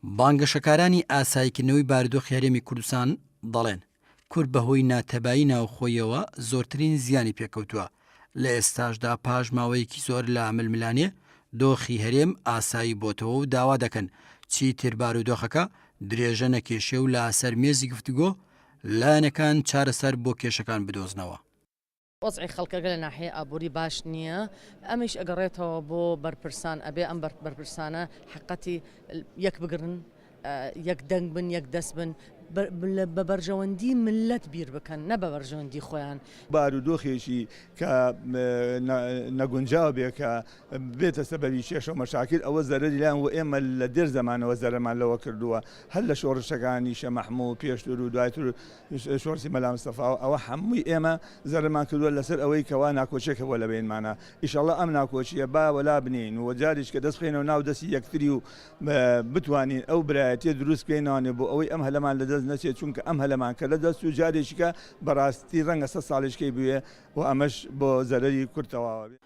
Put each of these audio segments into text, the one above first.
بانگەشەکارانی ئاساییکردنەوەی بارودۆخی هەرێمی کوردستان دەڵێن، کورد بەهۆی ناتەبایی ناوخۆییەوە زۆرترین زیانی پێکەوتووە، لە ئێستاشدا پاش ماوەیەکی زۆر لە ململانێ، دۆخی هەرێم ئاسایی بۆتەوە و داوا دەکەن چیتر بارودۆخەکە درێژە نەکێشێ و لە سەر مێزی گفتوگۆ لایەنەکان چارەسەر بۆ کێشەکان بدۆزنەوە. وەزعی خەڵکەکە لە ناحیەی ئابووری باش نییە، ئەمەیش ئەگەڕێتەوە بۆ بەرپرسان، ئەبێ ئەم بەرپرسانە حەقەتی یەک بگرن، یەک دەنگ بن، یەک دەست بن، بە بەرژەوەندی مللەت بیر بکەن نە بە بەرژەوەندی خۆیان. بارودۆخێکی کە نەگونجاو بێ کە ببێتە سەبەبی کێشە و مەشاکیل ئەوە زەرەری لایان و ئێمە لە دێر زەمانەوە زەرەرمان لەوە کردووە هەر لە شۆڕشەکانی شێ مەحموو پێشتر و دوایتر شۆڕشی مەلا مستەفا ئەوە هەمووی ئێمە زەرەرمان کردووە لەسەر ئەوەی کەوا ناکۆکیەک هەبووە لە بەینمانا ئیشەڵا ئەم ناکۆکیە با وەلا بنێین و جارێکیکە دەست بخەینەوە ناو دەستی یەکتری و بتوانین ئەو برایەتیە دروست بکەینەوە بۆ ئەوەی ئەم هەلەمان لەدەست نەچێت چونکە ئەم هەلەمان کە لەدەست چوو جارێکیکە بەڕاستی ڕەنگە سەد ساڵیشکەی بوێ و ئەمەش بۆ زەرەری کورد تەواوە بێ.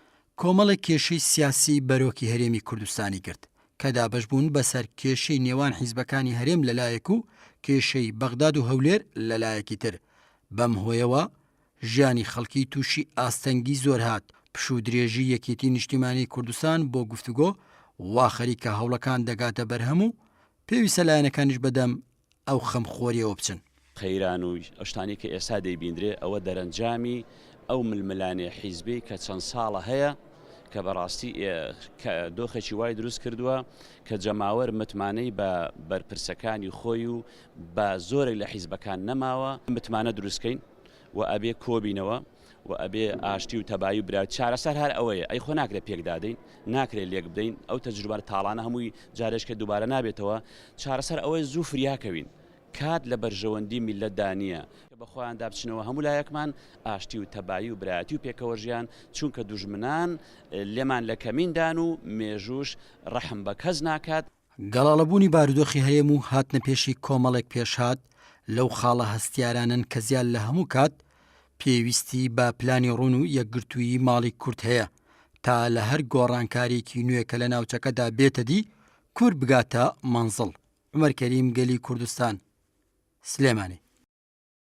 کۆمەڵێک کێشەی سیاسی بەرۆکی هەرێمی کوردستانی گرت، کە دابەشبوون بەسەر کێشەی نێوان حیزبەکانی هەرێم لەلایەک و کێشەی بەغداد و هەولێر لەلایەکی تر، بەم هۆیەوە ژیانی خەڵکی تووشی ئاستەنگی زۆر هات، پشوودرێژی یەکێتی نیشتیمانی کوردستان بۆ گفتوگۆ وا خەریکە هەوڵەکان دەگاتە بەرهەم و پێویستە لایەنەکانیش بەدەم ئەو خەمخۆریەوە بچن. قەیران و ئەو شتانەی کە ئێستا دەیبیندرێ ئەوە دەرەنجامی ئەو ململانێ حیزبەی کە چەند ساڵە هەیە کە بەڕاستی دۆخێکی وای دروست کردووە کە جەماوەر متمانەی بە بەرپرسەکانی خۆی و بە زۆرێک لە حیزبەکان نەماوە. متمانە دروست کەین و ئەبێ کۆبینەوە و ئەبێ ئاشتی و تەبایی و برا چارەسەر هەر ئەوەیە ئەی خۆ ناکرێت پێکدادەین ناکرێت لێک بدەین ئەو تەجروبە تاڵانە هەمووی جارێکە دووبارە نابێتەوە چارەسەر ئەوەیە زوو فریاکەوین کات لە بەرژەوەندی میللەتدا نییە. بە خۆیاندا بچنەوە هەموو لایەکمان ئاشتی و تەبایی و برایەتی و پێکەوەژیان چونکە دوژمنان لێمان لە کەمیندان و مێژووش ڕەحم بە کەس ناکات. گەڵاڵەبوونی بارودۆخی هەرێم و هاتنە پێشی کۆمەڵێک پێشهات لەو خاڵە هەستیارانەن کە زیاد لە هەموو کات پێویستی بە پلانی ڕوون و یەکگرتوویی ماڵی کورد هەیە تا لە هەر گۆڕانکارییەکی نوێ کە لە ناوچەکەدا بێتە دی کورد بگاتە مەنزڵ. عومەر کەریم گەلی کوردستان، سلێمانی.